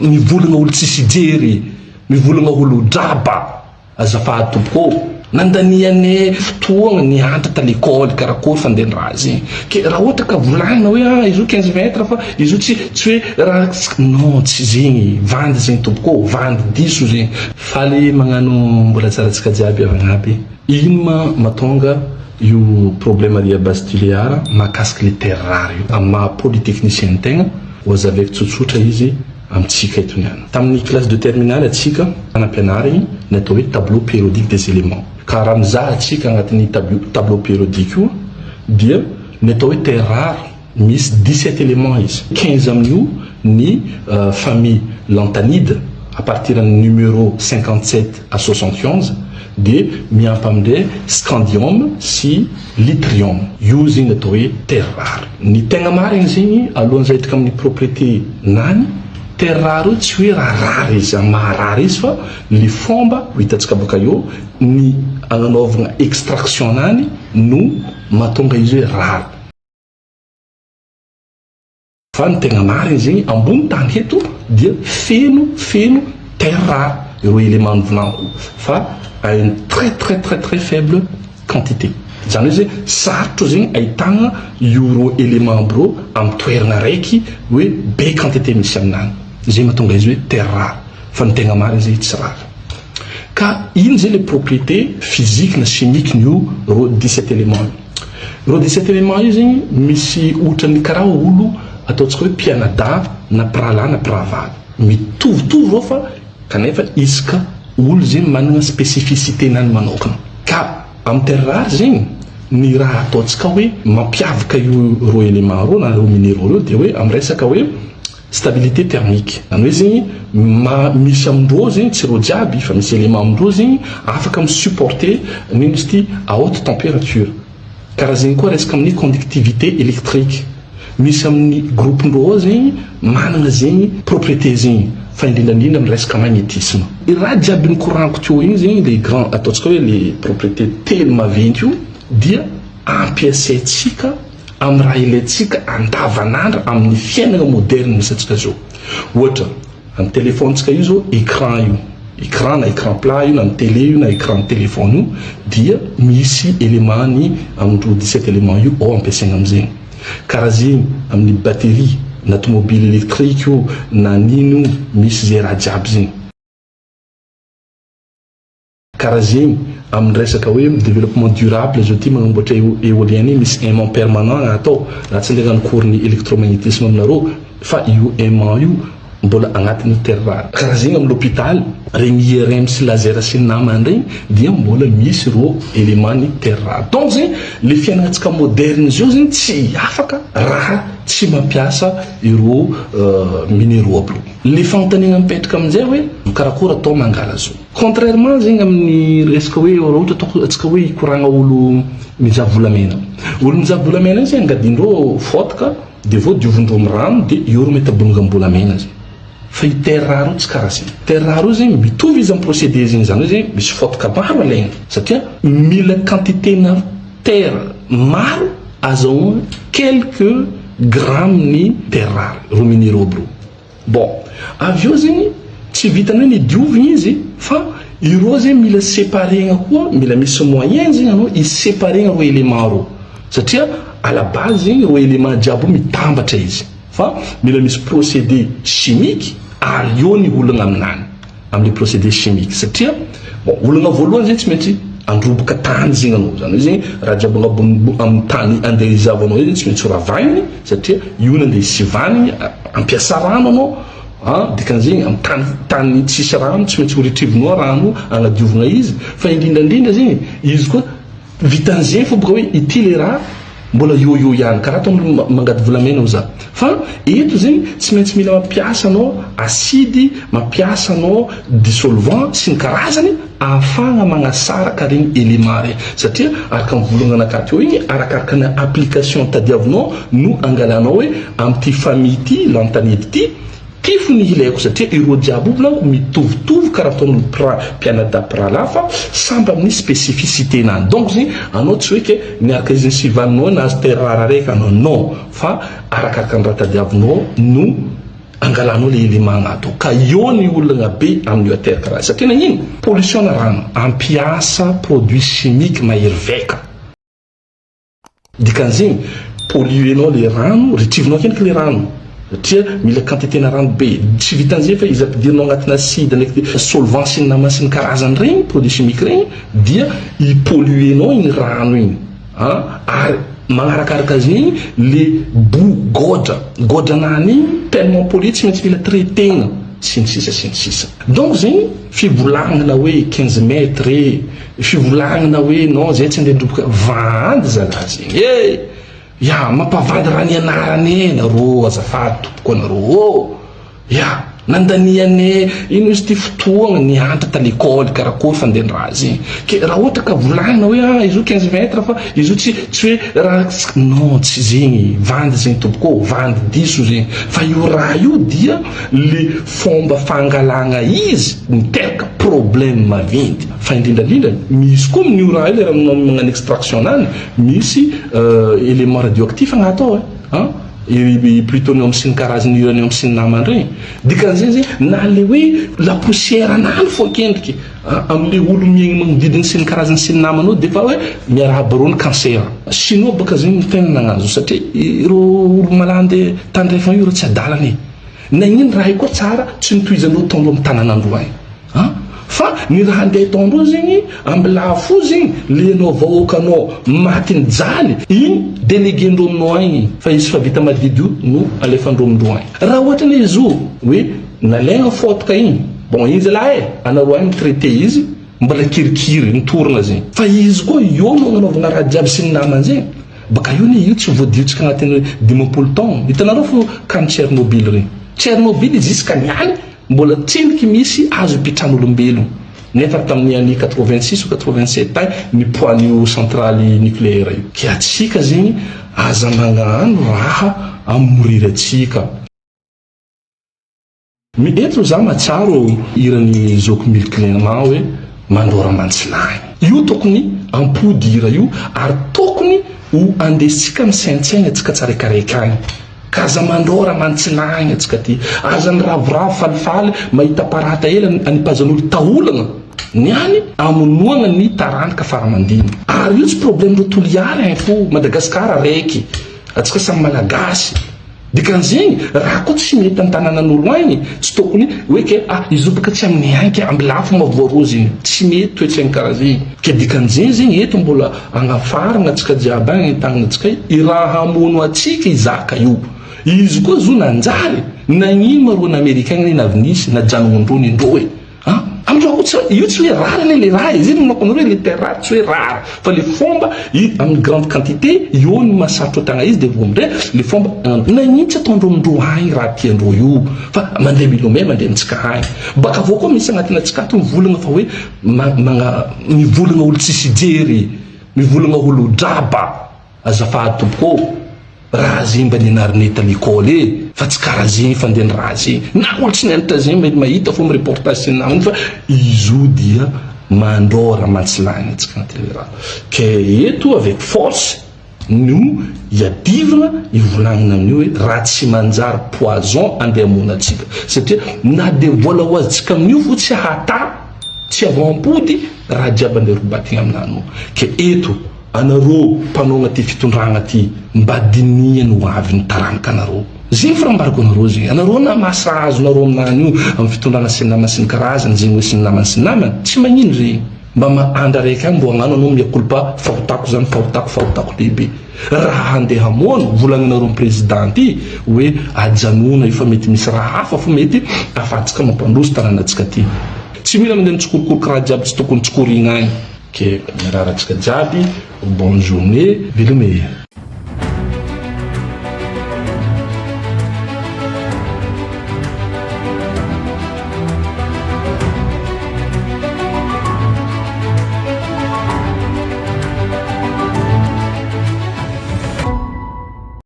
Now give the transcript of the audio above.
Mivolagna olo tsisy jery, mivolagna olo draba. Azafady tompoko ô, nandanianay fotoagna nianatra ta l'école karakory fandehan'ny raha zegny, ke raha ohatra ka volagnina hoe ah izy io 15 mètres fa izy io tsy tsy hoe raha non tsy zegny, vandy zegny tompoko ô, vandy diso zegny. Faly magnano mbola tsara antsika jiaby havagna aby. Ino ma matonga io problème ry Base Tuléar mahakasiky le terre rare io? Amin'ny maha polytechnicien tegna, ho azavaiko tsotsotra izy amintsika eto niany. Tamin'ny classe de terminale atsika nampianarigny ny atao hoe tableau périodique des éléments. Ka raha mizaha atsika agnatin'ny tableau périodique io dia ny atao hoe terre rare misy 17 éléments izy. 15 amin'io ny famille lanthanide à partir ny numéro 57 à 71 dia miampy amindray scandium sy Litrium, io zegny atao hoe terre rare. Ny tegna marigny zegny alohan'ny zahitraka amin'ny propriété nany, terre rare io tsy hoe raha rare izy amin'ny maha rare izy fa le fomba ho hitantsika baka eo ny agnanaovagna extraction nany no mahatonga izy hoe rare. Fa ny tegna marigny zegny ambony tany eto dia feno feno terre rare ireo éléments novolaniko fa à une très très très très faible quantité. Zany hoe zegny sarotro zegny ahitagna io reo éléments aby reo amy toeragna araiky hoe be quantité misy aminany. Zegny mahatonga izy hoe terre rare fa ny tegna marigny zegny tsy rare. Ka ino zay le propriété physique na chimique nio reo 17 éléments io? Reo 17 éléments io zegny misy ohatran'ny karaha olo ataontsika hoe mpianadahy na mpirahalahy na mpirahavavy. Mitovitovy reo fa kanefa isaka olo zegny manana spécificité nany manokana. Ka amin'ny terre rare zegny ny raha ataontsika hoe mampiavaka io reo éléments reo na reo minéraux reo dia hoe amin'ny resaka hoe Stabilité thermique, zany hoe zegny ma misy amindreo zegny tsy reo jiaby fa misy élément amindreo zegny afaka mi supporter n'ino izy ty à haute température. Karaha zegny koa resaka amin'ny conductivité électrique, misy amin'ny groupe-ndreo ao zegny managna zegny propriété zegny fa indrindra indrindra amin'ny resaka magnétisme. Raha jiaby nikoragniko teo igny zegny le grand ataontsika hoe le propriété telo maventy io dia ampiasaintsika amin'ny raha ilaintsika andavanandro amin'ny fiainana moderne misy antsika zao. Ohatra, amin'ny téléphone-tsika io zao écran io, écran na écran plat io na ny télé io na écran ny téléphone io dia misy élément ny amindreo 17 éléments io ao ampiasaina amin'izegny. Karaha zegny amin'ny batterie na tomobile électrique io na n'ino io misy zay raha jiaby zegny. Karaha zegny amin'ny resaka hoe développement durable zao ty magnamboatra éolienne misy aimant permanent atao raha tsy andeha hagnano cours ny électromagnétisme aminareo fa io aimant io mbola agnatin'ny terre rare. Karaha zegny amin'ny l'hôpital regny IRM sy laser sy ny namany regny dia mbola misy reo élément ny terre rare. Donc zegny le fiaignantsika moderne zao zegny tsy afaka raha tsy mampiasa ireo minéraux aby reo. Le fanontaniana mipetraka amin'izay hoe karakory atao mangala zo. Contrairement zegny amin'ny resaka hoe raha ohatra ataoko antsika hoe hikoragna olo mizaha volamena. Olo mizaha volamena io zegny angadindreo fôtaka de vao diovindreo amin'ny rano de eo ro mety abonogam-bolamena zegny. Fa io terre rare io tsy karaha zegny. Terre rare io zegny mitovy izy amin'ny procédé zegny zany hoe zegny misy fôtaka maro alaigna satria mila quantité-na terre maro azahoana quelques grammes ny terre rare, reo minéraux aby reo. Bon, avy eo zegny tsy vitan'ny hoe nidiovigna izy fa ireo zegny mila séparer-gna koa, mila misy moyen zegny anao hi-séparer-gna reo éléments reo satria à la base zegny reo éléments jiaby io mitambatra izy fa mila misy procédé chimique ary eo ny olagna aminany. Amle procédé chimique satria bon olana voalohany zegny tsy maintsy androboka tany zegny anao zany hoe zegny raha jiaby agnabony amin'ny tany andeha hizavanao io zegny tsy maintsy horavahiny satria io no andeha hisivaniny ampiasa rano anao a dikan'izegny amin'ny tany tany tsisy rano tsy maintsy ho retrivinao rano agnadiovagna izy fa indrindra indrindra zegny izy koa Vitan'izay fo boka hoe ity le raha mbola eo eo ihany karaha ataon'olo mangady volamena ho za. Fa eto zegny tsy maintsy mila mampiasa anao acide, mampiasa anao dissolvant sy ny karazany ahafahagna magnasaraka regny élément regny satria araka ny volognanakahy teo igny arakaraka ny application tadiavinao no angalanao hoe amin'ity famille ity lanthanide ity Tifo ny ilaiko satria ireo jiaby io volaniko mitovitovy karaha ataon'olo mpira mpianadahy mpirahalahy fa samby amin'ny spécificité nany donc zegny anao tsy hoe ke miaraka izy ny sivaninao nahazo terre rare araiky anao non fa arakaraka ny raha tadiavinao no angalanao le élément agnaty ao ka eo ny olagna be amin'io ateraka raha satria nagnino pollution na rano ampiasa produit chimique mahery vaika. Dikan'izegny polluenao le rano, ritrivinao akendriky le rano satria mila quantité na rano be. Tsy vitan'izay fa izy ampidirinao agnatina acide ndraiky solvant sy ny namany sy ny karazany regny produit chimique regny dia ipolluenao igny rano igny a ary magnarakaraka zegny le boue, godra godranany igny tellement pollué tsy maintsy mila traitena sy ny sisa sy ny sisa. Donc zegny fivolagnana hoe 15 mètres e, fivolagnana hoe non zay tsy andeha androboka vandy zalahy zegny e. Ya mampavandy raha ny anarany e nareo, azafady tompoko anareo ô. Ya nandaniane ino izy ty fotoagna nianatra ta l'école karakory fandeha raha zegny ke raha ohatra ka volagnina hoe ah izy io 15 mètres fa izy io tsy hoe raha non tsy zegny vandy zegny tompoko ô, vandy diso zegny fa io raha io dia le fomba fangalagna izy miteraka problème maventy. Fa indrindrandrindra misy koa amin'io raha io le raha magnano extraction anany misy élément radioactif agnaty ao e an plutonium sy ny karazany uranium sy ny namany regny. Dikan'izay zegny na le hoe la poussière anany fo akendriky am'le olo miaigny magnodidiny sy ny karazany sy ny namany io de fa hoe miarahaba reo ny cancer. Chinois baka zegny no tegna nagnano satria ireo olo malandy tandrefana io reo tsy adalana e. Nagnino raha io koa tsara tsy nitohizandreo ataondreo amy tanànandreo agny a fa ny raha andeha ataondreo zegny ambilafo zegny le anao vahoakanao maty nijaly igny déléguendreo aminao agny fa izy fa vita madidy io no alefandreo amindreo agny. Raha ohatra le izy io hoe nalaigna fotaka igny bon izy zalahy e anareo agny mitraité izy mbola kirikiri mitoragna zegny fa izy koa io no agnanaovagna raha jiaby sy ny namany zegny baka io ne io tsy voadiotsika agnatin'ny 50 taogno. Hitanareo fo kany Tchernobyl regny, Tchernobyl jusqu'à niany mbola tsendriky misy azo ipetrahan'olombelogno nefa tamin'ny année 86 ou 87 agny ny poids centrale nucléaire io. Ke atsika zegny aza magnano raha amoriry atsika. Eto za mahatsiaro hirany Zoky Mily Clément hoe mandora mantsilagny io tokony ampody hira io ary tokony ho andesitsika misaintsaigna atsika tsaraikaraiky agny ka aza mandora mantsilagny atsika ty, aza ny ravoravo falifaly mahita parata ela anipazan'olo taolagna niany amonoagna ny taranaka faramandiny. Ary io tsy problème ro Toliary info Madagasikara raiky atsika samy malagasy. Dikan'izegny raha koa tsy mety an-tanànan'olo agny tsy tokony hoe ke ah izy io baka tsy amin'ny agny ke ambilafo mavoarozy igny tsy mety toetsaigny karaha zegny. Ke dikan'izegny zegny eto mbola agnafarana atsika jiaby agny entagnina atsika i raha hamono atsika izaka io. Izy koa zo nanjary nagnino ma rô n'Amerika agny navy nisy najanonondreo nindreo e ah amindreo koa tsy io tsy hoe rariny le raha izy iny manko anareo le terre rare tsy hoe rare fa le fomba i amin'ny grande quantité io ny mahasarotro tagna izy de vo amindray le fomba nagnino tsy ataondreo amindreo agny raha tiandreo io fa mandeha milomay mandeha amitsika agny baka avao koa misy agnatina atsika ato mivolagna fa hoe magna mivolagna olo tsisy jery mivolagna olo draba. Azafady tompoko, raha zegny mba nianarine ta l'école e fa tsy karaha zegny fandehan'ny raha zegny na olo tsy nianatra zegny mety mahita fo reportage sy ny namany fa izy io dia mandrora mantsilagny atsika agnatin'le raha ke eto avec force no iadivana ivolagnina amin'io hoe raha tsy manjary poison andeha hamono atsika satria na de vola ho azontsika amin'io fo tsy hata tsy avoampody raha jiaby andeha robatigna aminany ke eto anareo mpanao ty fitondragna ty mba dinihany ho avy ny taranaka anareo zegny fa raha ambarako anareo zegny anareo na masa azonareo aminany io amin'ny fitondrana sy ny namany sy ny karazany zegny hoe sy ny namany sy ny namany tsy magnino zegny mba mahandra raiky agny mbo hagnano anao mea culpa fahotako zany fahotako fahotako lehibe raha handeha hamono volagninareo amy président ty hoe ajanona io fa mety misy raha hafa fo mety afahantsika mampandroso tanànatsika ty tsy mila mandeha mitsikorokoroky raha jiaby tsy tokony tsikorigna agny. Ke mirary atsika jiaby bonne journée, veloma e.